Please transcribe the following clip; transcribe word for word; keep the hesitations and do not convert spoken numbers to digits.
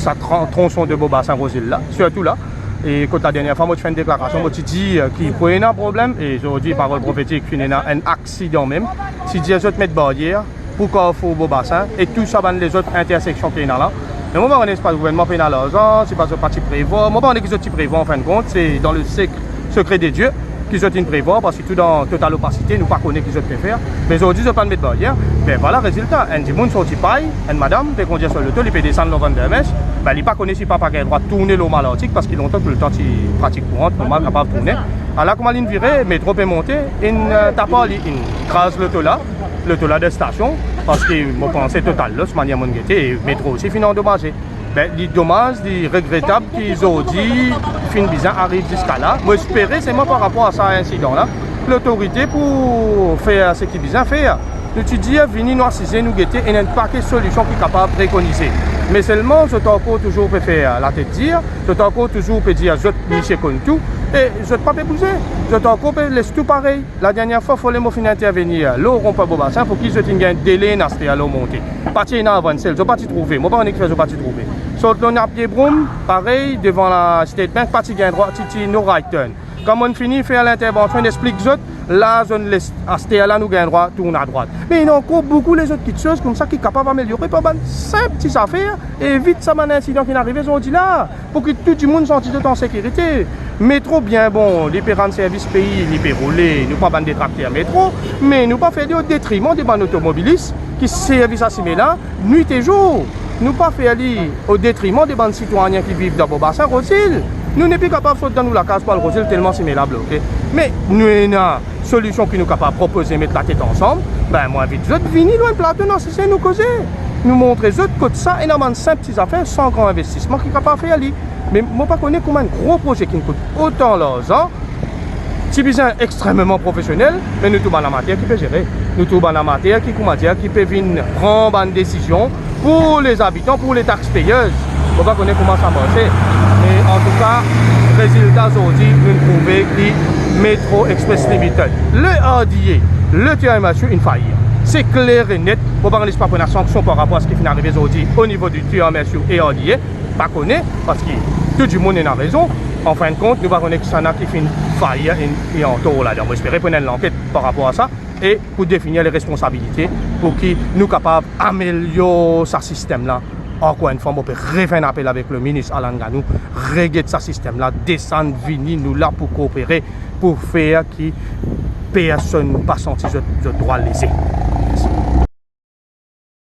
sa tran-, tronson de Beau Bassin Rose Hill la, sirtou la. E kot la dernie fwa mo ti fer enn deklarasion, mo ti dir ki pou ena problem, e zordi parol profetik finn ena enn aksidan mem. Si dir zot met baryer pou Carrefour Beau Bassin e tou sa bann lezot interseksion ki ena la. Me mo pa kone si pa gouvernman pena larzan, si pa zot pa ti prevwar. Mo pa kone ki zot ti prevwar, anfinn kont, se dan le sek-, sekre de Die ki zot inn prevwar, parski tou dan total opasite, nou pa kone ki zot pe fer. Me zordi zot pa'nn met baryer. Be vwala rezilta, enn dimoun sorti Pay, enn madam pe kondir so loto, li pe desann lor Van der Mers, be li pa kone si pa pa gagn drwa tourne lor Malartic, parski lontan toultan ti pratik kourant, normal kapav tourne. Ala kouma linn vire, metro pe monte, inn, eh, tap ar li, inn kraz loto la, loto la dan stasion, parski mo panse total loss, manier monn gete, e metro osi finn andomaze. Be, li domaz, li regretab ki zordi finn bizin ariv ziska la. Mo espere selman par rapor a sa insidan la, lotorite pou fer seki bizin fer. Nou ti dir, vini, nou asize, nou gete, ena enn pake solision ki kapav prekonize. Me selman, zot ankor touzour pe fer latet dir, zot ankor touzour pe dir zot misie konn tou, e zot pa pe bouze, zot ankor pe les tou parey. Ladernie fwa, fode mo finn intervenir lor ronpwin Beau Bassin, pou ki zot inn gagn de lane aster lor monte. Pa ti ena avan enn sel, zot pa ti trouve, mo pa kone kifer zot pa ti trouve. Sort lor Napier Broom, parey, devan la State Bank, pa ti gagn drwa, ti, ti no right turn. Kan monn fini fer lintervansion, inn explik zot, la zot les, aster la nou gagn drwa tourn adrwat. Me ena ankor boukou lezot kitsoz koumsa ki kapav ameliore par bann sinp ti zafer, evit sa bann insidan ki finn arive zordi la. Pou ki tou dimoun santi zot an sekirite. Metro bien bon, li pe rann servis pei, li pe roule, nou pa bann detrakter metro, me nou pa fer li o detriman de bann otomobilis ki servi sa sime la nwit e zour. Nou pa fer li o detriman de bann sitwayen ki viv dan Beau Bassin Rose Hill. Nou nepli kapav sot dan nou lakaz pou al Rose Hill telman sime la bloke. Me nou ena solision ki nou kapav propoze, met latet ansam, be, mo invit zot vini lor enn plato, nou asize, nou koze. Nou montre zot kot sa ena bann sinp ti zafer, san gran investisman ki kapav fer li. Me mo pa kone kouma enn gro proze ki kout otan larzan, ti bizin extrememan profesionel, me nou tou bann amater ki pe zere. Nou tou bann amater ki, kouma dir, ki pe vinn pran bann desizion pou lezabitan, pou le taxpayers. Mo pa kone kouma sa marse. Me antouka, rezilta zordi, nou trouve ki Metro Express Limited, le R D A, le T R M S U inn fayir. Se kler e net. Mo pa kone si pa pou ena sanksion par rapor a seki finn arive zordi o nivo di T R M S U e R D A. Pa kone, parski tou dimoun ena rezon. Anfinn kont, nou pa kone kisannla ki finn fayir e, e antor ladan. Mo espere pou ena enn lanket par rapor a sa. E pou definir le responsabilite, pou ki nou kapav amelior sa sistem la. Ankor enn fwa, mo pe refer enn apel avek le minis Alan Ganou, reget sa sistem la, desann, vini, nou la pou koopere, pou fer ki personn pa santi zot, zot drwa leze.